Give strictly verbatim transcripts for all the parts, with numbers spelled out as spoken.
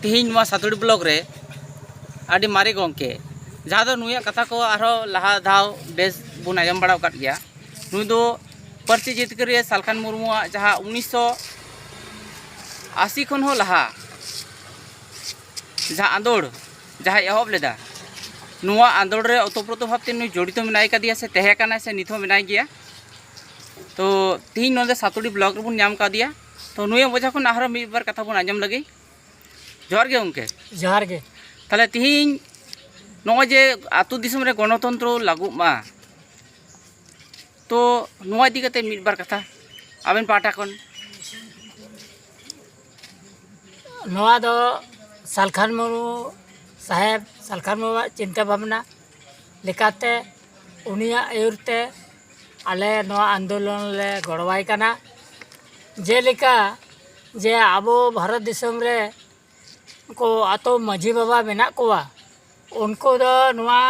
ᱛᱮᱦᱮᱧ ᱱᱚᱣᱟ ᱥᱟᱛᱩᱲᱤ ᱵᱞᱚᱠ ᱨᱮ ᱟᱹᱰᱤ ᱢᱟᱨᱮ ᱜᱚᱢᱠᱮ, ᱡᱟᱦᱟᱸ ᱫᱚ ᱱᱩᱭᱟᱜ ᱠᱟᱛᱷᱟ ᱠᱚ ᱟᱨᱦᱚᱸ ᱞᱟᱦᱟ ᱫᱷᱟᱣ ᱵᱮᱥ ᱵᱚᱱ ᱟᱸᱡᱚᱢ ᱵᱟᱲᱟ ᱟᱠᱟᱫ ᱜᱮᱭᱟ, ᱱᱩᱭ ᱫᱚ ᱯᱟᱹᱨᱥᱤ ᱡᱤᱛᱠᱟᱹᱨᱤᱭᱟᱹ ᱥᱟᱞᱠᱷᱟᱱ ᱢᱩᱨᱢᱩᱣᱟᱜ ᱡᱟᱦᱟᱸ ᱩᱱᱤᱥᱥᱚ ᱟᱥᱤ ᱠᱷᱚᱱ ᱦᱚᱸ ᱞᱟᱦᱟ ᱡᱟᱦᱟᱸ ᱟᱸᱫᱳᱲ ᱡᱟᱦᱟᱸᱭ ᱮᱦᱚᱵ ᱞᱮᱫᱟ, ᱱᱚᱣᱟ ᱟᱸᱫᱳᱲ ᱨᱮ ᱳᱛᱳᱯᱨᱳᱛᱳ ᱵᱷᱟᱵᱽᱛᱮ ᱱᱩᱭ ᱡᱚᱲᱤᱛᱚ ᱢᱮᱱᱟᱭ ᱠᱟᱫᱮᱭᱟ ᱥᱮ ᱛᱟᱦᱮᱸ ᱠᱟᱱᱟᱭ ᱥᱮ ᱱᱤᱛ ᱦᱚᱸ ᱢᱮᱱᱟᱭ ᱜᱮᱭᱟ᱾ ᱛᱚ ᱛᱤᱦᱤᱧ ᱱᱚᱰᱮ ᱥᱟᱛᱩᱲᱤ ᱵᱞᱚᱠ ᱨᱮᱵᱚᱱ ᱧᱟᱢ ᱠᱟᱫᱮᱭᱟ᱾ ᱛᱚ ᱱᱩᱭᱟᱜ ᱢᱚᱪᱟ ᱠᱷᱚᱱ ᱟᱨᱦᱚᱸ ᱢᱤᱫ ᱵᱟᱨ ᱠᱟᱛᱷᱟ ᱵᱚᱱ ᱟᱸᱡᱚᱢ ᱞᱮᱜᱮ᱾ ᱡᱚᱦᱟᱨ ᱜᱮ ᱜᱚᱢᱠᱮ᱾ ᱡᱚᱦᱟᱨ ᱜᱮ᱾ ᱛᱟᱦᱚᱞᱮ ᱛᱤᱦᱤᱧ ᱱᱚᱜᱼᱚᱭ ᱡᱮ ᱟᱹᱛᱩ ᱫᱤᱥᱚᱢ ᱨᱮ ᱜᱚᱱᱚᱛᱚᱱᱛᱨᱚ ᱞᱟᱹᱜᱩᱜ ᱢᱟ, ᱛᱚ ᱱᱚᱣᱟ ᱤᱫᱤ ᱠᱟᱛᱮ ᱢᱤᱫ ᱵᱟᱨ ᱠᱟᱛᱷᱟ ᱟᱵᱮᱱ ᱯᱟᱦᱴᱟ ᱠᱷᱚᱱ᱾ ᱱᱚᱣᱟ ᱫᱚ ᱥᱟᱞᱠᱷᱟᱱ ᱢᱩᱨᱢᱩ ᱥᱟᱦᱮᱵᱽ, ᱥᱟᱞᱠᱷᱟᱱ ᱢᱩᱨᱢᱩᱣᱟᱜ ᱪᱤᱱᱛᱟᱹ ᱵᱷᱟᱵᱽᱱᱟ ᱞᱮᱠᱟᱛᱮ, ᱩᱱᱤᱭᱟᱜ ᱟᱹᱭᱩᱨ ᱛᱮ ᱟᱞᱮ ᱱᱚᱣᱟ ᱟᱱᱫᱳᱞᱚᱱ ᱞᱮ ᱜᱚᱲᱚᱣᱟᱭ ᱠᱟᱱᱟ᱾ ᱡᱮᱞᱮᱠᱟ ᱡᱮ ᱟᱵᱚ ᱵᱷᱟᱨᱚᱛ ᱫᱤᱥᱚᱢ ᱨᱮ ᱠᱚ ᱟᱛᱳ ᱢᱟᱹᱡᱷᱤ ᱵᱟᱵᱟ ᱢᱮᱱᱟᱜ ᱠᱚᱣᱟ, ᱩᱱᱠᱩ ᱫᱚ ᱱᱚᱣᱟ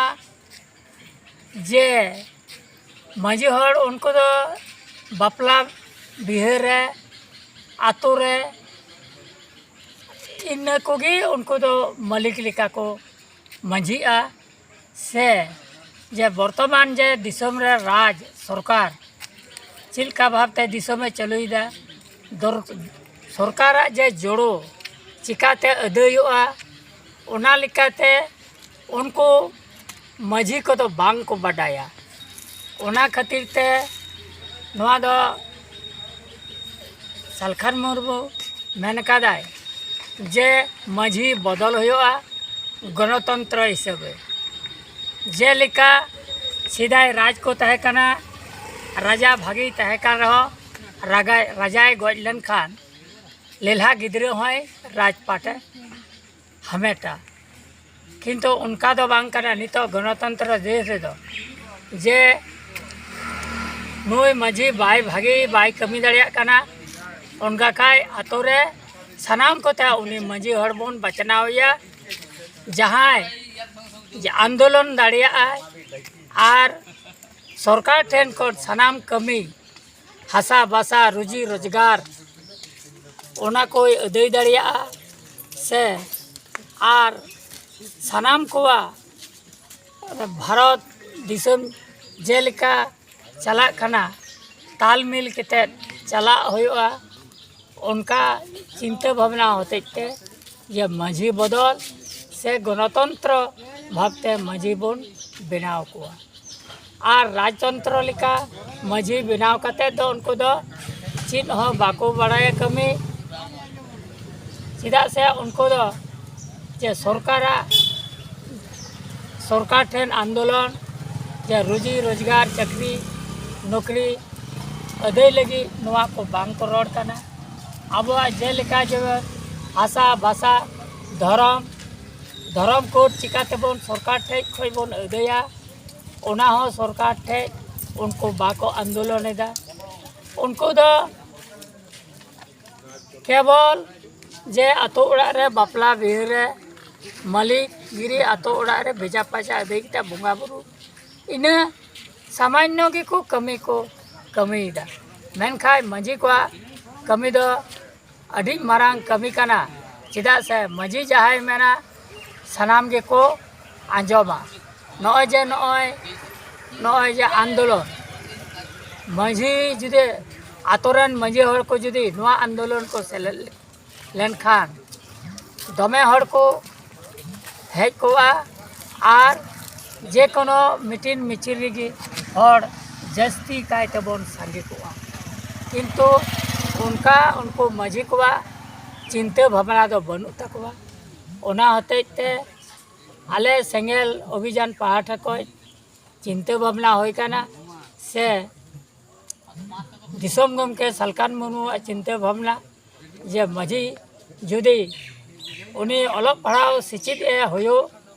ᱡᱮ ᱢᱟᱹᱡᱷᱤ ᱦᱚᱲ, ᱩᱱᱠᱩ ᱫᱚ ᱵᱟᱯᱞᱟ ᱵᱤᱦᱟᱹ ᱨᱮ, ᱟᱛᱳ ᱨᱮ, ᱤᱱᱟᱹ ᱠᱚᱜᱮ ᱩᱱᱠᱩ ᱫᱚ ᱢᱟᱹᱞᱤᱠ ᱞᱮᱠᱟ ᱠᱚ ᱢᱟᱹᱡᱷᱤᱜᱼᱟ᱾ ᱥᱮ ᱡᱮ ᱵᱚᱨᱛᱚᱢᱟᱱ ᱡᱮ ᱫᱤᱥᱚᱢ ᱨᱮ ᱨᱟᱡᱽ ᱥᱚᱨᱠᱟᱨ ᱪᱮᱫ ᱞᱮᱠᱟ ᱵᱷᱟᱵᱽᱛᱮ ᱫᱤᱥᱚᱢᱮ ᱪᱟᱹᱞᱩᱭᱮᱫᱟ, ᱫᱚᱨ-, ᱥᱚᱨᱠᱟᱨᱟᱜ ᱡᱮ ᱡᱳᱲᱳ ᱪᱤᱠᱟᱛᱮ ᱟᱹᱫᱟᱹᱭᱚᱜᱼᱟ, ᱚᱱᱟ ᱞᱮᱠᱟᱛᱮ ᱩᱱᱠᱩ ᱢᱟᱹᱡᱷᱤ ᱠᱚᱫᱚ ᱵᱟᱝ ᱠᱚ ᱵᱟᱰᱟᱭᱟ᱾ ᱚᱱᱟ ᱠᱷᱟᱹᱛᱤᱨ ᱛᱮ ᱱᱚᱣᱟ ᱫᱚ ᱥᱟᱞᱠᱷᱟᱱ ᱢᱩᱨᱢᱩ ᱢᱮᱱ ᱠᱟᱫᱟᱭ ᱡᱮ ᱢᱟᱹᱡᱷᱤ ᱵᱚᱫᱚᱞ ᱦᱩᱭᱩᱜᱼᱟ ᱜᱚᱱᱚᱛᱚᱱᱛᱨᱚ ᱦᱤᱥᱟᱹᱵᱮ᱾ ᱡᱮᱞᱮᱠᱟ ᱥᱮᱫᱟᱭ ᱨᱟᱡᱽ ᱠᱚ ᱛᱟᱦᱮᱸ ᱠᱟᱱᱟ, ᱨᱟᱡᱟ ᱵᱷᱟᱜᱮᱭ ᱛᱟᱦᱮᱸ ᱠᱟᱱ ᱨᱮᱦᱚᱸ ᱨᱟᱜᱟᱭ-, ᱨᱟᱡᱟᱭ ᱜᱚᱡ ᱞᱮᱱᱠᱷᱟᱱ ᱞᱮᱞᱦᱟ ᱜᱤᱫᱽᱨᱟᱹ ᱦᱚᱸᱭ ᱨᱟᱡᱽᱯᱟᱴᱮ ᱦᱟᱢᱮᱴᱟ᱾ ᱠᱤᱱᱛᱩ ᱚᱱᱠᱟ ᱫᱚ ᱵᱟᱝ ᱠᱟᱱᱟ ᱱᱤᱛᱚᱜ ᱜᱚᱱᱚᱛᱚᱱᱛᱨᱚ ᱫᱮᱥ ᱨᱮᱫᱚ, ᱡᱮ ᱱᱩᱭ ᱢᱟᱹᱡᱷᱤ ᱵᱟᱭ ᱵᱷᱟᱜᱮ ᱵᱟᱭ ᱠᱟᱹᱢᱤ ᱫᱟᱲᱮᱭᱟᱜ ᱠᱟᱱᱟ, ᱚᱱᱠᱟ ᱠᱷᱟᱡ ᱟᱛᱳ ᱨᱮ ᱥᱟᱱᱟᱢ ᱠᱚᱛᱮ ᱩᱱᱤ ᱢᱟᱹᱡᱷᱤ ᱦᱚᱲ ᱵᱚᱱ ᱵᱟᱪᱷᱱᱟᱣᱮᱭᱟ, ᱡᱟᱦᱟᱸᱭ ᱡᱮ ᱟᱱᱫᱳᱞᱚᱱ ᱫᱟᱲᱮᱭᱟᱜᱼᱟᱭ ᱟᱨ ᱥᱚᱨᱠᱟᱨ ᱴᱷᱮᱱ ᱠᱷᱚᱱ ᱥᱟᱱᱟᱢ ᱠᱟᱹᱢᱤ, ᱦᱟᱥᱟ ᱵᱟᱥᱟ, ᱨᱩᱡᱤ ᱨᱳᱡᱽᱜᱟᱨ, ᱚᱱᱟ ᱠᱚᱭ ᱟᱹᱫᱟᱹᱭ ᱫᱟᱲᱮᱭᱟᱜᱼᱟ᱾ ᱥᱮ ᱟᱨ ᱥᱟᱱᱟᱢ ᱠᱚᱣᱟᱜ ᱵᱷᱟᱨᱚᱛ ᱫᱤᱥᱚᱢ ᱡᱮᱞᱮᱠᱟ ᱪᱟᱞᱟᱜ ᱠᱟᱱᱟ, ᱛᱟᱞ ᱢᱤᱞ ᱠᱟᱛᱮᱫ ᱪᱟᱞᱟᱜ ᱦᱩᱭᱩᱜᱼᱟ᱾ ᱚᱱᱠᱟ ᱪᱤᱱᱛᱟᱹ ᱵᱷᱟᱵᱽᱱᱟ ᱦᱚᱛᱮᱡ ᱛᱮ ᱡᱮ ᱢᱟᱹᱡᱷᱤ ᱵᱚᱫᱚᱞ ᱥᱮ ᱜᱚᱱᱚᱛᱚᱱᱛᱨᱚ ᱵᱷᱟᱵᱽᱛᱮ ᱢᱟᱹᱡᱷᱤ ᱵᱚᱱ ᱵᱮᱱᱟᱣ ᱠᱚᱣᱟ᱾ ᱟᱨ ᱨᱟᱡᱽᱛᱚᱱᱛᱨᱚ ᱞᱮᱠᱟ ᱢᱟᱹᱡᱷᱤ ᱵᱮᱱᱟᱣ ᱠᱟᱛᱮᱫ ᱫᱚ ᱩᱱᱠᱩ ᱫᱚ ᱪᱮᱫ ᱦᱚᱸ ᱵᱟᱠᱚ ᱵᱟᱲᱟᱭᱟ ᱠᱟᱹᱢᱤ᱾ ᱪᱮᱫᱟᱜ ᱥᱮ ᱩᱱᱠᱩ ᱫᱚ ᱡᱮ ᱥᱚᱨᱠᱟᱨᱟᱜ, ᱥᱚᱨᱠᱟᱨ ᱴᱷᱮᱱ ᱟᱱᱫᱳᱞᱚᱱ, ᱡᱮ ᱨᱩᱡᱤ ᱨᱳᱡᱽᱜᱟᱨ, ᱪᱟᱹᱠᱨᱤ ᱱᱚᱠᱨᱤ ᱟᱹᱫᱟᱹᱭ ᱞᱟᱹᱜᱤᱫ ᱱᱚᱣᱟ ᱠᱚ ᱵᱟᱝ ᱠᱚ ᱨᱚᱲ ᱠᱟᱱᱟ᱾ ᱟᱵᱚᱣᱟᱜ ᱡᱮᱞᱮᱠᱟ ᱡᱮᱢᱚᱱ ᱵᱷᱟᱥᱟ, ᱵᱷᱟᱥᱟ, ᱫᱷᱚᱨᱚᱢ, ᱫᱷᱚᱨᱚᱢ ᱠᱳᱰ ᱪᱤᱠᱟᱹ ᱛᱮᱵᱚᱱ ᱥᱚᱨᱠᱟᱨ ᱴᱷᱮᱡ ᱠᱷᱚᱡ ᱵᱚᱱ ᱟᱹᱫᱟᱹᱭᱟ, ᱚᱱᱟ ᱦᱚᱸ ᱥᱚᱨᱠᱟᱨ ᱴᱷᱮᱡ ᱩᱱᱠᱩ ᱵᱟᱠᱚ ᱟᱱᱫᱳᱞᱚᱱ ᱮᱫᱟ᱾ ᱩᱱᱠᱩ ᱫᱚ ᱠᱮᱵᱚᱞ ᱡᱮ ᱟᱛᱳ ᱚᱲᱟᱜ ᱨᱮ ᱵᱟᱯᱞᱟ ᱵᱤᱦᱟᱹ ᱨᱮ ᱢᱟᱹᱞᱤᱠ ᱜᱤᱨᱤ ᱟᱛᱳ ᱚᱲᱟᱜ ᱨᱮ ᱵᱷᱮᱡᱟ ᱯᱟᱭᱥᱟ ᱟᱹᱫᱟᱹᱭ ᱠᱟᱛᱮ ᱵᱚᱸᱜᱟ ᱵᱩᱨᱩ, ᱤᱱᱟᱹ ᱥᱟᱢᱟᱱᱱᱚ ᱜᱮᱠᱚ ᱠᱟᱹᱢᱤ ᱠᱚ ᱠᱟᱹᱢᱤᱭᱮᱫᱟ᱾ ᱢᱮᱱᱠᱷᱟᱱ ᱢᱟᱹᱡᱷᱤ ᱠᱚᱣᱟᱜ ᱠᱟᱹᱢᱤ ᱫᱚ ᱟᱹᱰᱤ ᱢᱟᱨᱟᱝ ᱠᱟᱹᱢᱤ ᱠᱟᱱᱟ᱾ ᱪᱮᱫᱟᱜ ᱥᱮ ᱢᱟᱹᱡᱷᱤ ᱡᱟᱦᱟᱸᱭ ᱢᱮᱱᱟ, ᱥᱟᱱᱟᱢ ᱜᱮᱠᱚ ᱟᱸᱡᱚᱢᱟ᱾ ᱱᱚᱜᱼᱚᱭ ᱡᱮ ᱱᱚᱜᱼᱚᱭ ᱱᱚᱜᱼᱚᱭ ᱡᱮ ᱟᱱᱫᱳᱞᱚᱱ, ᱢᱟᱹᱡᱷᱤ ᱡᱩᱫᱤ, ᱟᱛᱳ ᱨᱮᱱ ᱢᱟᱹᱡᱷᱤ ᱦᱚᱲ ᱠᱚ ᱡᱩᱫᱤ ᱱᱚᱣᱟ ᱟᱱᱫᱳᱞᱚᱱ ᱠᱚ ᱥᱮᱞᱮᱫ ᱞᱮᱱᱠᱷᱟᱱ, ᱫᱚᱢᱮ ᱦᱚᱲ ᱠᱚ ᱦᱮᱡ ᱠᱚᱜᱼᱟ ᱟᱨ ᱡᱮ ᱠᱳᱱᱳ ᱢᱤᱴᱤᱝ ᱢᱤᱪᱷᱤᱞ ᱨᱮᱜᱮ ᱦᱚᱲ ᱡᱟᱹᱥᱛᱤ ᱠᱟᱭ ᱛᱮᱵᱚᱱ ᱥᱟᱸᱜᱮ ᱠᱚᱜᱼᱟ᱾ ᱠᱤᱱᱛᱩ ᱚᱱᱠᱟ ᱩᱱᱠᱩ ᱢᱟᱹᱡᱷᱤ ᱠᱚᱣᱟᱜ ᱪᱤᱱᱛᱟᱹ ᱵᱷᱟᱵᱽᱱᱟ ᱫᱚ ᱵᱟᱹᱱᱩᱜ ᱛᱟᱠᱚᱣᱟ᱾ ᱚᱱᱟ ᱦᱚᱛᱮᱡ ᱛᱮ ᱟᱞᱮ ᱥᱮᱸᱜᱮᱞ ᱚᱵᱷᱤᱡᱟᱱ ᱯᱟᱦᱴᱟ ᱠᱷᱚᱱ ᱪᱤᱱᱛᱟᱹ ᱵᱷᱟᱵᱽᱱᱟ ᱦᱩᱭ ᱠᱟᱱᱟ, ᱥᱮ ᱫᱤᱥᱚᱢ ᱜᱚᱢᱠᱮ ᱥᱟᱞᱠᱷᱟᱱ ᱢᱩᱨᱢᱩᱣᱟᱜ ᱪᱤᱱᱛᱟᱹ ᱵᱷᱟᱵᱽᱱᱟ, ᱡᱮ ᱢᱟᱹᱡᱷᱤ ᱡᱩᱫᱤ ᱩᱱᱤ ᱚᱞᱚᱜ ᱯᱟᱲᱦᱟᱣ ᱥᱮᱪᱮᱫ ᱮ ᱦᱩᱭᱩᱜ,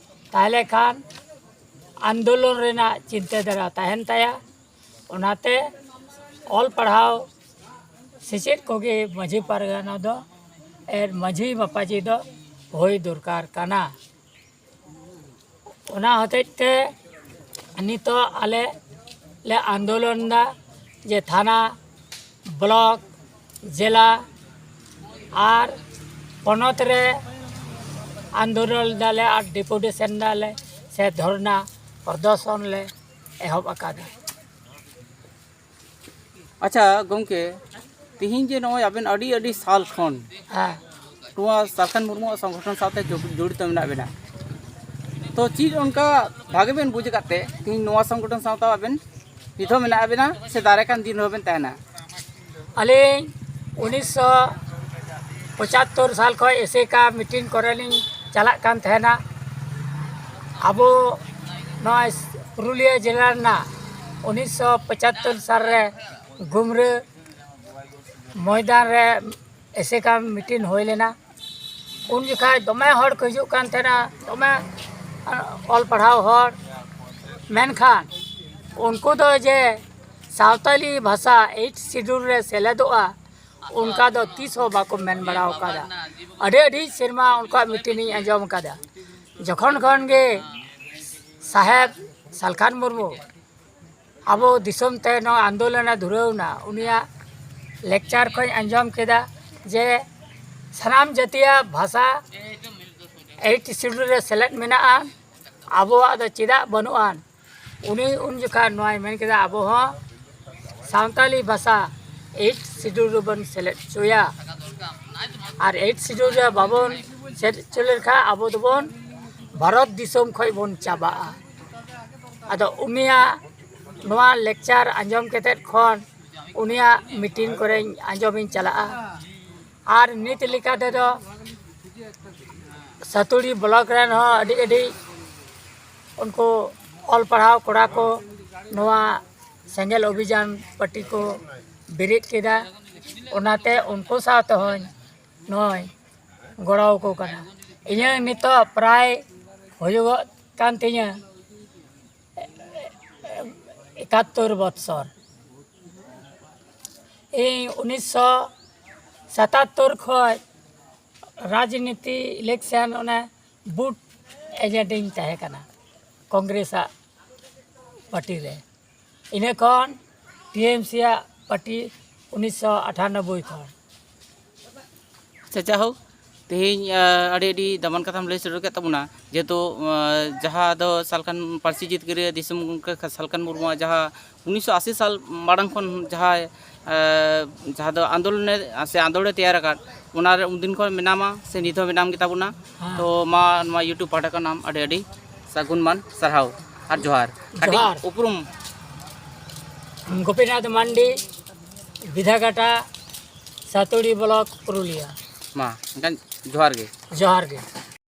ᱛᱟᱦᱚᱞᱮ ᱠᱷᱟᱱ ᱟᱱᱫᱳᱞᱚᱱ ᱨᱮᱱᱟᱜ ᱪᱤᱱᱛᱟᱹ ᱫᱷᱟᱨᱟ ᱛᱟᱦᱮᱱ ᱛᱟᱭᱟ᱾ ᱚᱱᱟᱛᱮ ᱚᱞ ᱯᱟᱲᱦᱟᱣ ᱥᱮᱪᱮᱫ ᱠᱚᱜᱮ ᱢᱟᱹᱡᱷᱤ ᱯᱟᱨᱜᱟᱱᱟ ᱫᱚ, ᱮ, ᱢᱟᱹᱡᱷᱤ ᱢᱟᱯᱟᱡᱷᱤ ᱫᱚ ᱦᱩᱭ ᱫᱚᱨᱠᱟᱨ ᱠᱟᱱᱟ᱾ ᱚᱱᱟ ᱦᱚᱛᱮᱡ ᱛᱮ ᱱᱤᱛᱚᱜ ᱟᱞᱮ ᱞᱮ ᱟᱱᱫᱳᱞᱚᱱ ᱫᱟ ᱡᱮ ᱛᱷᱟᱱᱟ, ᱵᱞᱚᱠ, ᱡᱮᱞᱟ ᱟᱨ ᱯᱚᱱᱚᱛ ᱨᱮ ᱟᱱᱫᱳᱞᱚᱱ ᱫᱟᱞᱮ ᱟᱨ ᱰᱮᱯᱩᱴᱮᱥᱚᱱ ᱫᱟᱞᱮ ᱥᱮ ᱫᱷᱚᱨᱱᱟ ᱯᱨᱚᱫᱚᱨᱥᱚᱱ ᱞᱮ ᱮᱦᱚᱵ ᱟᱠᱟᱫᱟ᱾ ᱟᱪᱪᱷᱟ ᱜᱚᱢᱠᱮ, ᱛᱤᱦᱤᱧ ᱡᱮ ᱱᱚᱜᱼᱚᱭ ᱟᱵᱮᱱ ᱟᱹᱰᱤ ᱟᱹᱰᱤ ᱥᱟᱞ ᱠᱷᱚᱱ ᱦᱮᱸ ᱱᱚᱣᱟ ᱥᱟᱞᱠᱷᱟᱱ ᱢᱩᱨᱢᱩᱣᱟᱜ ᱥᱚᱝᱜᱚᱴᱷᱚᱱ ᱥᱟᱶᱛᱮ ᱡᱚ- ᱡᱚᱲᱤᱛᱚ ᱢᱮᱱᱟᱜ ᱵᱮᱱᱟ, ᱛᱚ ᱪᱮᱫ ᱚᱱᱠᱟ ᱵᱷᱟᱜᱮ ᱵᱮᱱ ᱵᱩᱡᱽ ᱟᱠᱟᱫ ᱛᱮ ᱛᱤᱦᱤᱧ ᱱᱚᱣᱟ ᱥᱚᱝᱜᱚᱴᱷᱚᱱ ᱥᱟᱶᱛᱮ ᱟᱵᱮᱱ ᱱᱤᱛ ᱦᱚᱸ ᱢᱮᱱᱟᱜ ᱵᱮᱱᱟ ᱥᱮ ᱫᱟᱨᱟᱭ ᱠᱟᱱ ᱫᱤᱱ ᱨᱮᱦᱚᱸ ᱵᱮᱱ ᱛᱟᱦᱮᱱᱟ? ᱟᱹᱞᱤᱧ ᱩᱱᱤᱥᱥᱚ ᱯᱚᱸᱪᱟᱛᱛᱳᱨ ᱥᱟᱞ ᱠᱷᱚᱱ ᱮᱥᱮᱠᱟ ᱢᱤᱴᱤᱝ ᱠᱚᱨᱮ ᱞᱤᱧ ᱪᱟᱞᱟᱜ ᱠᱟᱱ ᱛᱟᱦᱮᱱᱟ᱾ ᱟᱵᱚ ᱱᱚᱣᱟ ᱯᱩᱨᱩᱞᱤᱭᱟᱹ ᱡᱮᱞᱟ ᱨᱮᱱᱟᱜ ᱩᱱᱤᱥᱥᱚ ᱯᱚᱸᱪᱟᱛᱛᱳᱨ ᱥᱟᱞ ᱨᱮ ᱜᱩᱢᱨᱟᱹ ᱢᱚᱭᱫᱟᱱ ᱨᱮ ᱮᱥᱮᱠᱟ ᱢᱤᱴᱤᱝ ᱦᱩᱭ ᱞᱮᱱᱟ᱾ ᱩᱱ ᱡᱚᱠᱷᱟᱡ ᱫᱚᱢᱮ ᱦᱚᱲ ᱠᱚ ᱦᱤᱡᱩᱜ ᱠᱟᱱ ᱛᱟᱦᱮᱱᱟ, ᱫᱚᱢᱮ ᱚᱞ ᱯᱟᱲᱦᱟᱣ ᱦᱚᱲ᱾ ᱢᱮᱱᱠᱷᱟᱱ ᱩᱱᱠᱩ ᱫᱚ ᱡᱮ ᱥᱟᱶᱛᱟᱞᱤ ᱵᱷᱟᱥᱟ ᱮᱭᱤᱴ ᱥᱤᱰᱩᱞ ᱨᱮ ᱥᱮᱞᱮᱫᱚᱜᱼᱟ, ᱚᱱᱠᱟ ᱫᱚ ᱛᱤᱥ ᱦᱚᱸ ᱵᱟᱠᱚ ᱢᱮᱱ ᱵᱟᱲᱟ ᱟᱠᱟᱫᱟ᱾ ᱟᱹᱰᱤ ᱟᱹᱰᱤ ᱥᱮᱨᱢᱟ ᱩᱱᱠᱩᱣᱟᱜ ᱢᱤᱴᱤᱝ ᱤᱧ ᱟᱸᱡᱚᱢ ᱟᱠᱟᱫᱟ᱾ ᱡᱚᱠᱷᱚᱱ ᱠᱷᱚᱱ ᱜᱮ ᱥᱟᱦᱮᱵᱽ ᱥᱟᱞᱠᱷᱟᱱ ᱢᱩᱨᱢᱩ ᱟᱵᱚ ᱫᱤᱥᱚᱢ ᱛᱮ ᱱᱚᱣᱟ ᱟᱱᱫᱳᱞᱚᱱᱮ ᱫᱷᱩᱨᱟᱹᱣ ᱮᱱᱟ, ᱩᱱᱤᱭᱟᱜ ᱞᱮᱠᱪᱟᱨ ᱠᱷᱚᱱ ᱟᱸᱡᱚᱢ ᱠᱮᱫᱟ ᱡᱮ ᱥᱟᱱᱟᱢ ᱡᱟᱹᱛᱤᱭᱟᱜ ᱵᱷᱟᱥᱟ ᱮᱭᱤᱴ ᱥᱤᱰᱩᱞ ᱨᱮ ᱥᱮᱞᱮᱫ ᱢᱮᱱᱟᱜᱼᱟ, ᱟᱵᱚᱣᱟᱜ ᱫᱚ ᱪᱮᱫᱟᱜ ᱵᱟᱹᱱᱩᱜᱼᱟ? ᱩᱱᱤ ᱩᱱ ᱡᱚᱠᱷᱟᱱ ᱱᱚᱣᱟᱭ ᱢᱮᱱ ᱠᱮᱫᱟ, ᱟᱵᱚ ᱦᱚᱸ ᱥᱟᱱᱛᱟᱞᱤ ᱵᱷᱟᱥᱟ ᱮᱭᱤᱴ ᱥᱤᱰᱩᱞ ᱨᱮᱵᱚᱱ ᱥᱮᱞᱮᱫ ᱦᱚᱪᱚᱭᱟ, ᱟᱨ ᱮᱭᱤᱴ ᱥᱤᱰᱩᱞ ᱨᱮ ᱵᱟᱵᱚᱱ ᱥᱮᱞᱮᱫ ᱦᱚᱪᱚ ᱞᱮᱱᱠᱷᱟᱱ ᱟᱵᱚ ᱫᱚᱵᱚᱱ ᱵᱷᱟᱨᱚᱛ ᱫᱤᱥᱚᱢ ᱠᱷᱚᱱ ᱵᱚᱱ ᱪᱟᱵᱟᱜᱼᱟ᱾ ᱟᱫᱚ ᱩᱱᱤᱭᱟᱜ ᱱᱚᱣᱟ ᱞᱮᱠᱪᱟᱨ ᱟᱸᱡᱚᱢ ᱠᱟᱛᱮᱫ ᱠᱷᱚᱱ ᱩᱱᱤᱭᱟᱜ ᱢᱤᱴᱤᱝ ᱠᱚᱨᱮᱧ ᱟᱸᱡᱚᱢᱤᱧ ᱪᱟᱞᱟᱜᱼᱟ᱾ ᱟᱨ ᱱᱤᱛ ᱞᱮᱠᱟ ᱛᱮᱫᱚ ᱥᱟᱹᱛᱩᱲᱤ ᱵᱞᱚᱠ ᱨᱮᱱ ᱦᱚᱸ ᱟᱹᱰᱤ ᱟᱹᱰᱤ ᱩᱱᱠᱩ ᱚᱞ ᱯᱟᱲᱦᱟᱣ ᱠᱚᱲᱟ ᱠᱚ ᱱᱚᱣᱟ ᱥᱮᱸᱜᱮᱞ ᱚᱵᱷᱤᱡᱟᱱ ᱯᱟᱹᱴᱤ ᱠᱚ ᱵᱮᱨᱮᱫ ᱠᱮᱫᱟ᱾ ᱚᱱᱟᱛᱮ ᱩᱱᱠᱩ ᱥᱟᱶ ᱛᱮᱦᱚᱸᱧ ᱱᱚᱜᱼᱚᱭ ᱜᱚᱲᱚ ᱟᱠᱚ ᱠᱟᱱᱟ᱾ ᱤᱧᱟᱹᱜ ᱱᱤᱛᱚᱜ ᱯᱨᱟᱭ ᱦᱩᱭᱩᱜᱚᱜ ᱠᱟᱱ ᱛᱤᱧᱟᱹ ᱮᱠᱟᱛᱛᱳᱨ ᱵᱚᱛᱥᱚᱨ᱾ ᱤᱧ ᱩᱱᱤᱥᱥᱚ ᱥᱟᱛᱟᱛᱛᱳᱨ ᱠᱷᱚᱱ ᱨᱟᱡᱽᱱᱤᱛᱤ ᱤᱞᱮᱠᱥᱮᱱ ᱚᱱᱮ ᱵᱩᱛᱷ ᱮᱡᱮᱱᱴ ᱤᱧ ᱛᱟᱦᱮᱸ ᱠᱟᱱᱟ ᱠᱚᱝᱜᱨᱮᱥᱟᱜ ᱯᱟᱨᱴᱤ ᱨᱮ᱾ ᱤᱱᱟᱹ ᱠᱷᱚᱱ ᱴᱤ ᱮᱢ ᱥᱤ ᱟᱜ ᱯᱟᱨᱴᱤ ᱩᱱᱤᱥᱥᱚ ᱟᱴᱷᱟᱱᱚᱵᱵᱳᱭ ᱠᱷᱚᱱ᱾ ᱟᱪᱪᱷᱟ, ᱡᱟᱭᱦᱳᱠ, ᱛᱮᱦᱮᱧ ᱟᱹᱰᱤ ᱟᱹᱰᱤ ᱫᱟᱢᱟᱱ ᱠᱟᱛᱷᱟᱢ ᱞᱟᱹᱭ ᱥᱮᱴᱮᱨ ᱠᱮᱫ ᱛᱟᱵᱚᱱᱟ, ᱡᱮᱦᱮᱛᱩ ᱡᱟᱦᱟᱸ ᱫᱚ ᱥᱟᱞᱠᱷᱟᱱ ᱯᱟᱹᱨᱥᱤ ᱡᱤᱛᱠᱟᱹᱨᱤᱭᱟᱹ ᱫᱤᱥᱚᱢ ᱜᱚᱢᱠᱮ ᱥᱟᱞᱠᱷᱟᱱ ᱢᱩᱨᱢᱩᱣᱟᱜ ᱡᱟᱦᱟᱸ ᱩᱱᱤᱥᱥᱚ ᱟᱥᱤ ᱥᱟᱞ ᱢᱟᱲᱟᱝ ᱠᱷᱚᱱ ᱡᱟᱦᱟᱸ ᱡᱟᱦᱟᱸ ᱫᱚ ᱟᱱᱫᱳᱞᱚᱱᱮ ᱥᱮ ᱟᱱᱫᱳᱞᱚᱱᱮ ᱛᱮᱭᱟᱨ ᱟᱠᱟᱫ, ᱚᱱᱟᱨᱮ ᱩᱱᱫᱤᱱ ᱠᱷᱚᱱ ᱢᱮᱱᱟᱢᱟ ᱥᱮ ᱱᱤᱛ ᱦᱚᱸ ᱢᱮᱱᱟᱢ ᱜᱮᱛᱟ ᱵᱚᱱᱟ᱾ ᱛᱚ ᱢᱟ ᱱᱚᱣᱟ YouTube ᱯᱟᱦᱴᱟ ᱠᱷᱚᱱ ᱟᱢ ᱟᱹᱰᱤ ᱟᱹᱰᱤ ᱥᱟᱹᱜᱩᱱ ᱢᱟᱱ ᱥᱟᱨᱦᱟᱣ ᱟᱨ ᱡᱚᱦᱟᱨ᱾ ᱠᱟᱹᱴᱤᱡ ᱡᱚᱦᱟᱨ᱾ ᱩᱯᱨᱩᱢ᱾ ᱜᱳᱯᱤᱱᱟᱛᱷ ᱢᱟᱱᱰᱤ, ᱵᱤᱫᱷᱟᱜᱷᱟᱴᱟ, ᱥᱟᱛᱩᱲᱤ ᱵᱞᱚᱠ, ᱯᱩᱨᱩᱞᱤᱭᱟ᱾ ᱢᱟ ᱮᱱᱠᱷᱟᱱ ᱡᱚᱦᱟᱨ ᱜᱮ᱾ ᱡᱚᱦᱟᱨ ᱜᱮ᱾